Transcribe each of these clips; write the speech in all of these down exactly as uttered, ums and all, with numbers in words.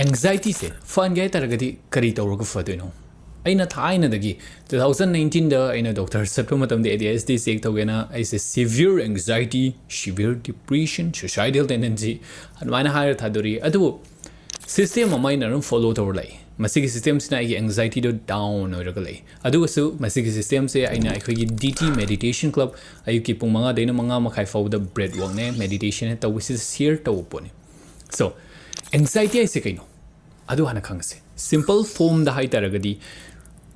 Anxiety ꯁꯦ ꯐꯍꯟꯒꯦ ꯍꯥꯏ ꯇꯥꯔꯒꯗꯤ ꯀꯔꯤ ꯇꯧꯔꯒ ꯐꯗꯣꯏꯅꯣ? ꯑꯩꯅ ꯊꯥꯏꯅꯗꯒꯤ two thousand nineteen ꯗ ꯑꯩꯅ doctor ꯆꯠꯄ ꯃꯇꯝꯗ A D H D check ꯇꯧꯒꯦꯅ ꯑꯩꯁꯦ severe anxiety, severe depression, suicidal tendency ꯑꯗꯨꯃꯥꯏꯅ ꯍꯥꯏꯔ ꯊꯥꯗꯣꯔꯛꯏ꯫ ꯑꯗꯨꯕꯨ system ꯑꯃ ꯑꯩꯅ ꯑꯗꯨꯝ follow ꯇꯧꯔ ꯂꯩ꯫ ꯃꯁꯤꯒꯤ system ꯁꯤꯅ ꯑꯩꯒꯤ anxiety ꯗꯣ down ꯑꯣꯏꯔꯒ ꯂꯩ꯫ ꯑꯗꯨꯒꯁꯨ ꯃꯁꯤꯒꯤ system ꯁꯦ ꯑꯩꯅ ꯑꯩꯈꯣꯏꯒꯤ D T Meditation Club ꯑꯌꯨꯛꯀꯤ ꯄꯨꯡ ꯃꯉꯥꯗꯩꯅ ꯃꯉꯥ ꯃꯈꯥꯏ ꯐꯥꯎꯕꯗ breath work ꯅꯦ, meditation ꯅꯦ ꯇꯧꯕꯁꯤꯗ share ꯇꯧꯕ ꯄꯣꯠꯅꯤ꯫ So, anxiety ꯍꯥꯏꯁꯦ ꯀꯩꯅꯣ? ꯑꯗꯨ ꯍꯥꯟꯅ ꯈꯪꯉꯁꯦ꯫ Simple form ꯗ ꯍꯥꯏ ꯇꯥꯔꯒꯗꯤ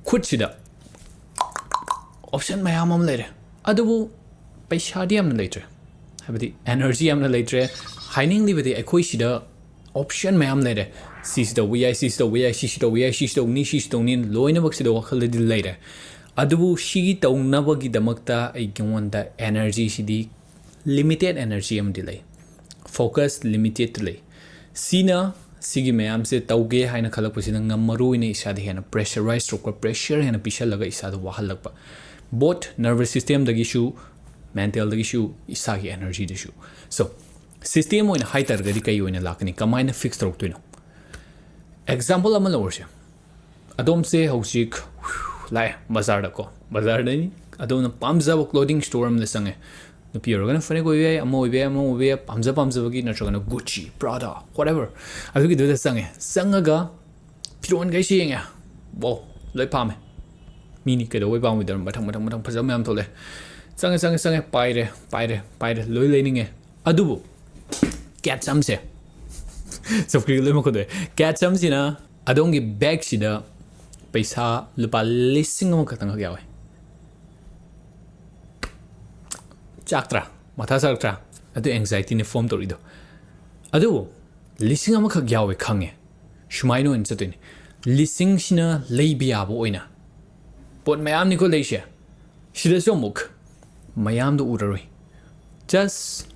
ꯈꯨꯠꯁꯤꯗ option ꯃꯌꯥꯝ ꯑꯃ ꯂꯩꯔꯦ, ꯑꯗꯨꯕꯨ ꯄꯩꯁꯥꯗꯤ ꯌꯥꯝꯅ ꯂꯩꯇ꯭ꯔꯦ꯫ ꯍꯥꯏꯕꯗꯤ energy ꯌꯥꯝꯅ ꯂꯩꯇ꯭ꯔꯦ꯫ ꯍꯥꯏꯅꯤꯡꯂꯤꯕꯗꯤ ꯑꯩꯈꯣꯏ ꯁꯤꯗ option ꯃꯌꯥꯝ ꯂꯩꯔꯦ꯫ ꯁꯤꯁꯤ ꯇꯧꯕ ꯌꯥꯏ, ꯁꯤꯁꯤ ꯇꯧꯕ ꯌꯥꯏ, ꯁꯤꯁꯤ ꯇꯧꯕ ꯌꯥꯏ, ꯁꯤꯁꯤ ꯇꯧꯅꯤ, ꯁꯤꯁꯤ ꯇꯧꯅꯤ, ꯂꯣꯏꯅꯃꯛꯁꯤꯗ ꯋꯥꯈꯜꯗꯗꯤ ꯂꯩꯔꯦ꯫ ꯑꯗꯨꯕꯨ ꯁꯤꯒꯤ ꯇꯧꯅꯕꯒꯤꯗꯃꯛꯇ ꯑꯩꯉꯣꯟꯗ energy ꯁꯤꯗꯤ limited energy ꯑꯃꯗꯤ ꯂꯩ, focus limited ꯂꯩ꯫ ꯁꯤꯅ ꯁꯤꯒꯤ ꯃꯌꯥꯝꯁꯦ ꯇꯧꯒꯦ ꯍꯥꯏꯅ ꯈꯜꯂꯛꯄꯁꯤꯅ ꯉꯝꯃꯔꯣꯏꯅ ꯏꯁꯥꯗ ꯍꯦꯟꯅ pressurized ꯇꯧꯔꯛꯄ, pressure ꯍꯦꯟꯅ ꯄꯤꯁꯜꯂꯒ ꯏꯁꯥꯗ ꯋꯥꯍꯜꯂꯛꯄ, both nervous system ꯗꯒꯤꯁꯨ, mental ꯗꯒꯤꯁꯨ, ꯏꯁꯥꯒꯤ energy ꯗꯁꯨ꯫ So, system ꯑꯣꯏꯅ ꯍꯥꯏ ꯇꯥꯔꯒꯗꯤ ꯀꯩ ꯑꯣꯏꯅ ꯂꯥꯛꯀꯅꯤ? ꯀꯃꯥꯏꯅ fix ꯇꯧꯔꯛꯇꯣꯏꯅꯣ? Example ꯑꯃ ꯂꯧꯔꯁꯦ꯫ ꯑꯗꯣꯝꯁꯦ ꯍꯧꯖꯤꯛ ꯂꯥꯛꯑꯦ ꯕꯖꯥꯔꯗꯀꯣ, ꯕꯖꯥꯔꯗꯅꯤ꯫ ꯑꯗꯣꯝꯅ ꯄꯥꯝꯖꯕ clothing store ꯑꯃꯗ ꯆꯪꯉꯦ꯫ ꯅꯨꯄꯤ ꯑꯣꯏꯔꯒꯅ ꯐꯅꯦꯛ ꯑꯣꯏꯕ ꯌꯥꯏ, ꯑꯃ ꯑꯣꯏꯕ ꯌꯥꯏ, ꯑꯃ ꯑꯣꯏꯕ ꯌꯥꯏ, ꯄꯥꯝꯖ ꯄꯥꯝꯖꯕꯒꯤ, ꯅꯠꯇ꯭ꯔꯒꯅ Gucci, Prada, whatever, ꯑꯗꯨꯒꯤꯗꯨꯗ ꯆꯪꯉꯦ꯫ ꯆꯪꯉꯒ ꯐꯤꯔꯣꯟꯈꯩꯁꯦ ꯌꯦꯡꯉꯦ꯫ Wow, ꯂꯣꯏ ꯄꯥꯝꯃꯦ꯫ ꯃꯤꯅꯤ, ꯀꯩꯗꯧꯕꯩ ꯄꯥꯝꯃꯣꯏꯗꯣꯏꯅꯣ? ꯃꯊꯪ, ꯃꯊꯪ, ꯃꯊꯪ ꯐꯖꯕ ꯃꯌꯥꯝ ꯊꯣꯛꯂꯛꯑꯦ꯫ ꯆꯪꯉꯦ, ꯆꯪꯉꯦ, ꯆꯪꯉꯦ, ꯄꯥꯏꯔꯦ, ꯄꯥꯏꯔꯦ, ꯄꯥꯏꯔꯦ, ꯂꯣꯏ ꯂꯩꯅꯤꯡꯉꯦ꯫ ꯑꯗꯨꯕꯨ catch ꯑꯃꯁꯦ, ꯆꯧꯀ꯭ꯔꯤꯒ ꯂꯣꯏ ꯃꯈꯨꯠ ꯑꯣꯏ꯫ Catch ꯑꯃꯁꯤꯅ ꯑꯗꯣꯝꯒꯤ bag ꯁꯤꯗ ꯄꯩꯁꯥ ꯂꯨꯄꯥ ꯂꯤꯁꯤꯡ ꯑꯃꯈꯛꯇꯪꯈꯛ ꯌꯥꯎꯋꯦ꯫ ꯆꯥꯛꯇ꯭ꯔꯥ? ꯃꯊꯥ ꯁꯥꯔꯛꯇ꯭ꯔꯥ? ꯑꯗꯨ anxiety ꯅꯦ form ꯇꯧꯔꯤꯗꯣ꯫ ꯑꯗꯨꯕꯨ ꯂꯤꯁꯤꯡ ꯑꯃꯈꯛ ꯌꯥꯎꯋꯦ ꯈꯪꯉꯦ, ꯁꯨꯃꯥꯏꯅ ꯑꯣꯏꯅ ꯆꯠꯇꯣꯏꯅꯦ꯫ ꯂꯤꯁꯤꯡꯁꯤꯅ ꯂꯩꯕ ꯌꯥꯕ ꯑꯣꯏꯅ ꯄꯣꯠ ꯃꯌꯥꯝꯅꯤꯀꯣ ꯂꯩꯁꯦ꯫ ꯁꯤꯗꯁꯨ ꯑꯃꯨꯛ ꯃꯌꯥꯝꯗꯣ ꯎꯔꯔꯣꯏ, just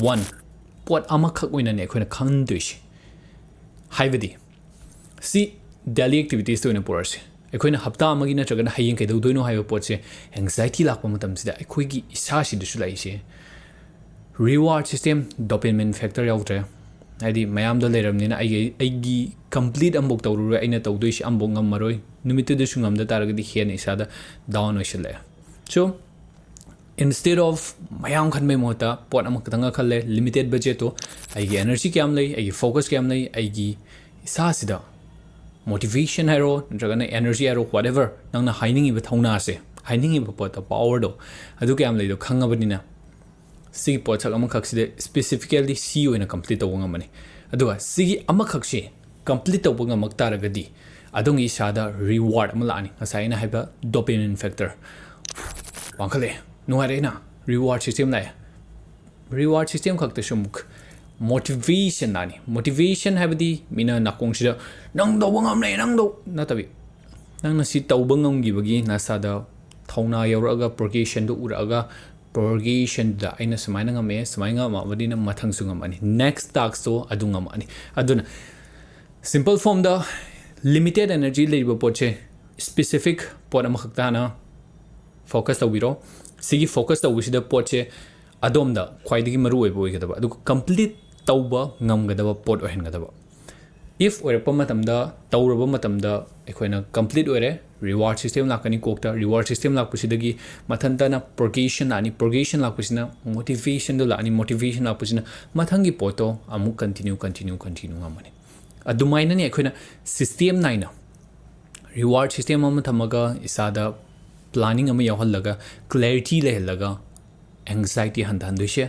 one, ꯄꯣꯠ ꯑꯃꯈꯛ ꯑꯣꯏꯅꯅꯦ ꯑꯩꯈꯣꯏꯅ ꯈꯟꯗꯣꯏꯁꯦ꯫ ꯍꯥꯏꯕꯗꯤ ꯁꯤ daily activities ꯇ ꯑꯣꯏꯅ ꯄꯨꯔꯛꯑꯁꯦ꯫ ꯑꯩꯈꯣꯏꯅ ꯍꯞꯇꯥ ꯑꯃꯒꯤ ꯅꯠꯇ꯭ꯔꯒꯅ ꯍꯌꯦꯡ ꯀꯩꯗꯧꯗꯣꯏꯅꯣ ꯍꯥꯏꯕ ꯄꯣꯠꯁꯦ anxiety ꯂꯥꯛꯄ ꯃꯇꯝꯁꯤꯗ ꯑꯩꯈꯣꯏꯒꯤ ꯏꯁꯥꯁꯤꯗꯁꯨ ꯂꯥꯛꯏꯁꯦ reward system, dopamine factor ꯌꯥꯎꯗ꯭ꯔꯦ, ꯍꯥꯏꯗꯤ ꯃꯌꯥꯝꯗꯣ ꯂꯩꯔꯕꯅꯤꯅ ꯑꯩꯒꯤ ꯑꯩꯒꯤ ꯀꯝꯄ꯭ꯂꯤꯠ ꯑꯃꯐꯥꯎ ꯇꯧꯔꯔꯣꯏ, ꯑꯩꯅ ꯇꯧꯗꯣꯏꯁꯤ ꯑꯃꯐꯥꯎ ꯉꯝꯃꯔꯣꯏ, ꯅꯨꯃꯤꯠꯇꯨꯗꯁꯨ ꯉꯝꯗ ꯇꯥꯔꯒꯗꯤ ꯍꯦꯟꯅ ꯏꯁꯥꯗ ꯗꯥꯎꯟ ꯑꯣꯏꯁꯤꯜꯂꯛꯑꯦ꯫ So instead of ꯃꯌꯥꯝ ꯈꯟꯕꯩ ꯃꯍꯨꯠꯇ ꯄꯣꯠ ꯑꯃꯈꯛꯇꯪꯒ ꯈꯜꯂꯦ, ꯂꯤꯃꯤꯇꯦꯠ ꯕꯖꯦꯠꯇꯣ, ꯑꯩꯒꯤ ꯑꯦꯅꯔꯖꯤ ꯀꯌꯥꯝ ꯂꯩ, ꯑꯩꯒꯤ ꯐꯣꯀꯁ ꯀꯌꯥꯝ ꯂꯩ, ꯑꯩꯒꯤ ꯏꯁꯥꯁꯤꯗ ꯃꯣꯇꯤꯚꯦꯁꯟ ꯍꯥꯏꯔꯣ ꯅꯠꯇ꯭ꯔꯒꯅ ꯑꯦꯅꯔꯖꯤ ꯍꯥꯏꯔꯣ, whatever ꯅꯪꯅ ꯍꯥꯏꯅꯤꯡꯉꯤꯕ ꯊꯧꯅꯥꯁꯦ, ꯍꯥꯏꯅꯤꯡꯉꯤꯕ ꯄꯣꯠꯇꯣ, ꯄꯥꯋꯔꯗꯣ, ꯑꯗꯨ ꯀꯌꯥꯝ ꯂꯩꯗꯣ ꯈꯪꯉꯕꯅꯤꯅ ꯁꯤꯒꯤ ꯄꯣꯠꯁꯛ ꯑꯃꯈꯛꯁꯤꯗ specifically ꯁꯤ ꯑꯣꯏꯅ ꯀꯝꯄ꯭ꯂꯤꯠ ꯇꯧꯕ ꯉꯝꯃꯅꯤ꯫ ꯑꯗꯨꯒ ꯁꯤꯒꯤ ꯑꯃꯈꯛꯁꯤ ꯀꯝꯄ꯭ꯂꯤꯠ ꯇꯧꯕ ꯉꯝꯃꯛ ꯇꯥꯔꯒꯗꯤ ꯑꯗꯣꯝꯒꯤ ꯏꯁꯥꯗ ꯔꯤꯋꯥꯔꯗ ꯑꯃ ꯂꯥꯛꯑꯅꯤ, ꯉꯁꯥꯏ ꯑꯩꯅ ꯍꯥꯏꯕ ꯗꯣꯄꯦꯃꯤꯟ ꯐꯦꯛꯇꯔ ꯋꯥꯡꯈꯠꯂꯛꯑꯦ, ꯅꯨꯡꯉꯥꯏꯔꯛꯑꯦꯅ, ꯔꯤꯋꯥꯔꯗ ꯁꯤꯁꯇꯦꯝ ꯂꯥꯛꯑꯦ꯫ ꯔꯤꯋꯥꯔꯗ ꯁꯤꯁꯇꯦꯝ ꯈꯛꯇꯁꯨ ꯑꯃꯨꯛ ꯃꯣꯇꯤꯚꯦꯁꯟ ꯂꯥꯛꯑꯅꯤ꯫ ꯃꯣꯇꯤꯚꯦꯁꯟ ꯍꯥꯏꯕꯗꯤ ꯃꯤꯅ ꯅꯥꯀꯣꯡꯁꯤꯗ "ꯅꯪ ꯇꯧꯕ ꯉꯝꯂꯦ, ꯅꯪ ꯇꯧ" ꯅꯠꯇꯕꯤ, ꯅꯪꯅ ꯁꯤ ꯇꯧꯕ ꯉꯝꯈꯤꯕꯒꯤ ꯅꯁꯥꯗ ꯊꯧꯅꯥ ꯌꯧꯔꯛꯑꯒ, ꯄ꯭ꯔꯣꯒ꯭ꯔꯦꯁꯟꯗꯨ ꯎꯔꯛꯑꯒ, ꯄ꯭ꯔꯣꯒ꯭ꯔꯦꯁꯟꯗꯨꯗ ꯑꯩꯅ ꯁꯨꯃꯥꯏꯅ ꯉꯝꯃꯛꯑꯦ, ꯁꯨꯃꯥꯏꯅ ꯉꯝꯃꯛꯑꯕꯅꯤꯅ ꯃꯊꯪꯁꯨ ꯉꯝꯃꯅꯤ, ꯅꯦꯛꯁ ꯇꯥꯛꯁꯇꯣ ꯑꯗꯨ ꯉꯝꯃꯛꯑꯅꯤ꯫ ꯑꯗꯨꯅ ꯁꯤꯝꯄꯜ ꯐꯣꯝꯗ ꯂꯤꯃꯤꯇꯦꯠ ꯑꯦꯅꯔꯖꯤ ꯂꯩꯔꯤꯕ ꯄꯣꯠꯁꯦ ꯁ꯭ꯄꯦꯁꯤꯐꯤꯛ ꯄꯣꯠ ꯑꯃꯈꯛꯇ ꯍꯥꯟꯅ ꯐꯣꯀꯁ ꯇꯧꯕꯤꯔꯣ꯫ ꯁꯤꯒꯤ ꯐꯣꯀꯁ ꯇꯧꯕꯁꯤꯗ ꯄꯣꯠꯁꯦ ꯑꯗꯣꯝꯗ ꯈ꯭ꯋꯥꯏꯗꯒꯤ ꯃꯔꯨ ꯑꯣꯏꯕ ꯑꯣꯏꯒꯗꯕ, ꯑꯗꯨꯒ ꯀꯝꯄ꯭ꯂꯤꯠ ꯇꯧꯕ ꯉꯝꯒꯗꯕ ꯄꯣꯠ ꯑꯣꯏꯍꯟꯒꯗꯕ꯫ ꯏꯐ ꯑꯣꯏꯔꯛꯄ ꯃꯇꯝꯗ, ꯇꯧꯔꯕ ꯃꯇꯝꯗ ꯑꯩꯈꯣꯏꯅ ꯀꯝꯄ꯭ꯂꯤꯠ ꯑꯣꯏꯔꯦ, ꯔꯤꯋꯥꯔꯗ ꯁꯤꯁꯇꯦꯝ ꯂꯥꯛꯀꯅꯤ ꯀꯣꯛꯇ꯫ ꯔꯤꯋꯥꯔꯗ ꯁꯤꯁꯇꯦꯝ ꯂꯥꯛꯄꯁꯤꯗꯒꯤ ꯃꯊꯟꯇꯅ ꯄ꯭ꯔꯣꯒ꯭ꯔꯦꯁꯟ ꯂꯥꯛꯑꯅꯤ, ꯄ꯭ꯔꯣꯒ꯭ꯔꯦꯁꯟ ꯂꯥꯛꯄꯁꯤꯅ ꯃꯣꯇꯤꯚꯦꯁꯟꯗꯣ ꯂꯥꯛꯑꯅꯤ, ꯃꯣꯇꯤꯚꯦꯁꯟ ꯂꯥꯛꯄꯁꯤꯅ ꯃꯊꯪꯒꯤ ꯄꯣꯠꯇꯣ ꯑꯃꯨꯛ ꯀꯟꯇꯤꯅ꯭ꯌꯨ, ꯀꯟꯇꯤꯅ꯭ꯌꯨ, ꯀꯟꯇꯤꯅ꯭ꯌꯨ ꯉꯝꯃꯅꯤ꯫ ꯑꯗꯨꯃꯥꯏꯅꯅꯦ ꯑꯩꯈꯣꯏꯅ ꯁꯤꯁꯇꯦꯝ ꯅꯥꯏꯅ ꯔꯤꯋꯥꯔꯗ ꯁꯤꯁꯇꯦꯝ ꯑꯃ ꯊꯝꯃꯒ, ꯏꯁꯥꯗ ꯄ꯭ꯂꯥꯅꯤꯡ ꯑꯃ ꯌꯥꯎꯍꯜꯂꯒ, ꯀ꯭ꯂꯦꯔꯤꯇꯤ ꯂꯩꯍꯜꯂꯒ, ꯑꯦꯡꯖꯥꯏꯇꯤ ꯍꯟꯊꯍꯟꯗꯣꯏꯁꯦ꯫